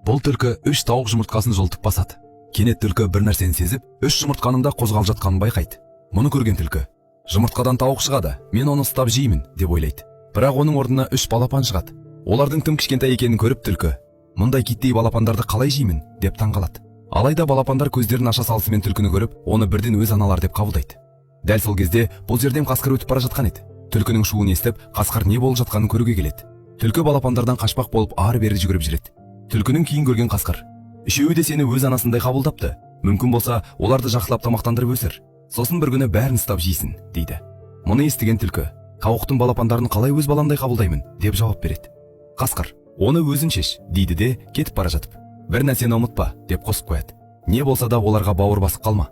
Бұл түлкі үш тауық жұмыртқасын жұлтып басады. Кенет түлкі бір нәрсені сезіп, үш жұмыртқаның да қозғалып жатқанын байқайды. Мұны көрген түлкі: «Жұмыртқадан тауық шығады, мен оны ұстап жеймін», – деп ойлайды. Бірақ оның орнына үш балапан шығады. Олардың тым кішкентай екенін көріп, түлкі: «Мұндай киттей балапандарды қалай жеймін?» – деп таңғалады. Алайда балапандар көздерін аша салысымен түлкіні көріп, оны бірден өз аналары деп қабылдайды. Дәл сол кезде бұл жерден қасқыр өтіп бара жатқан еді. Түлкінің шуын естіп, қасқыр не болып жатқанын көруге келеді. Түлкі балапандардан қашпақ болып, ары бері жүгіріп жүреді. Түлкінің күйін көрген қасқыр: «Үшеуі де сені өз анасындай қабылдапты. Мүмкін болса, оларды жақсылап тамақтандырып өсір, сосын бір күні бәрін ұстап жейсің», – дейді. Мұны естіген түлкі: «Тауықтың балапандарын қалай өз баламдай қабылдаймын?» – деп жауап береді. Қасқыр: «Оны өзің шеш», – дейді де, кетіп бара жатып: «Бір нәрсені ұмытпа», – деп қосып қояды. «Не болса да, оларға бауыр басып қалма».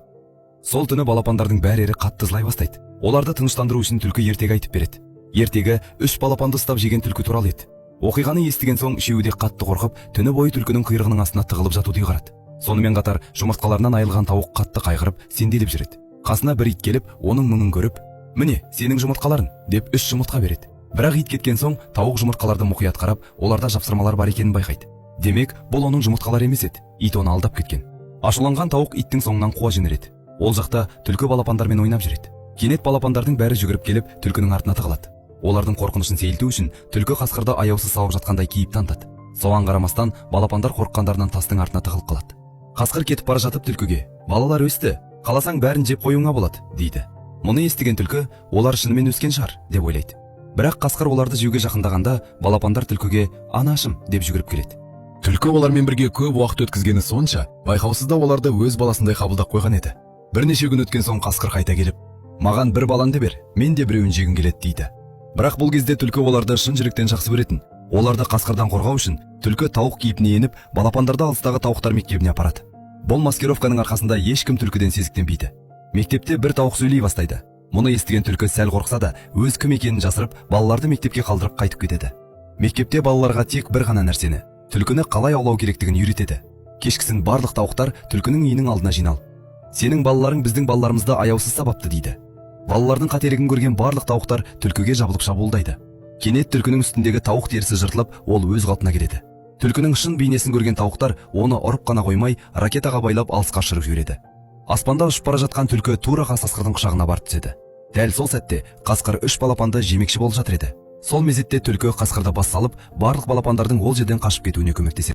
Сол түні балапандардың бәрі қатты жылай бастайды. Оларды тыныштандыру үшін түлкі ертегі айтып береді. Ертегі үш балапанды ұстап жеген түлкі туралы еді. Оқиғаны естіген соң, үшеуі де қатты қорқып, түні бойы түлкінің құйрығының астына тығылып жатуды ұйғарады. Сонымен қатар жұмыртқаларынан айырылған тауық қатты қайғырып, сенделіп жүреді. Қасына бір ит келіп, оның мұңын көріп: «Міне, сенің жұмыртқаларың», – деп үш жұмыртқа береді. Бірақ ит кеткен соң, тауық жұмыртқаларды мұқият қарап, оларда жапсырмалар бар екенін байқайды. Демек, бұл оның жұмыртқалары емес еді, ит оны алдап кеткен. Ашуланған тауық иттің соңынан қуа жөнеледі. Ол жақта түлкі балапандармен ойнап жүреді. Кенет балапандардың бәрі жүгіріп келіп, түлкінің артына тығылады. Олардың қорқынышын сейілту үшін түлкі қасқырды аяусыз сауып жатқандай кейіп танытады. Соған қарамастан, балапандар қорыққандарынан тастың артына тығылып қалады. Қасқыр кетіп бара жатып түлкіге: «Балалар өсті, қаласаң, бәрін жеп қоюыңа болады», – дейді. Мұны естіген түлкі: «Олар шынымен өскен шығар», – деп ойлайды. Бірақ қасқыр оларды жеуге жақындағанда, балапандар түлкіге: «Анашым!» – деп жүгіріп келеді. Түлкі олармен бірге көп уақыт өткізгені сонша, байқаусызда оларды өз баласындай қабылдап қойған еді. Бірнеше күн өткен соң қасқыр қайта келіп: «Маған бір балаңды бер, мен де біреуін жегім келеді», – дейді. Бірақ бұл кезде түлкі оларды шын жүректен жақсы көретін. Оларды қасқырдан қорғау үшін түлкі тауық кейпіне еніп, балапандарды алыстағы тауықтар мектебіне апарады. Бұл маскировканың арқасында ешкім түлкіден сезіктенбейді. Мектепте бір тауық сөйлей бастайды. Мұны естіген түлкі сәл қорықса да, өз кім екенін жасырып, балаларды мектепке қалдырып қайтып кетеді. Мектепте балаларға тек бір ғана нәрсені, түлкіні қалай аулау керектігін үйретеді. Кешкісін барлық тауықтар түлкінің үйінің алдына жиналып: «Сенің балаларың біздің балаларымызды аяусыз сабапты», – дейді. Балалардың қателігін көрген барлық тауықтар түлкіге жабылып шабуылдайды. Кенет түлкінің үстіндегі тауық терісі жыртылып, ол өз қалпына келеді. Түлкінің шын бейнесін көрген тауықтар оны ұрып қана қоймай, ракетаға байлап, алысқа ұшырып жібереді. Аспанда ұшып бара жатқан түлкі тура қасқырдың құшағына барып түседі. Дәл сол сәтте қасқыр үш балапанды жемекші болып жатыр еді. Сол мезетте түлкі қасқырды бас салып, барлық балапандардың ол жерден қашып кетуіне көмектеседі.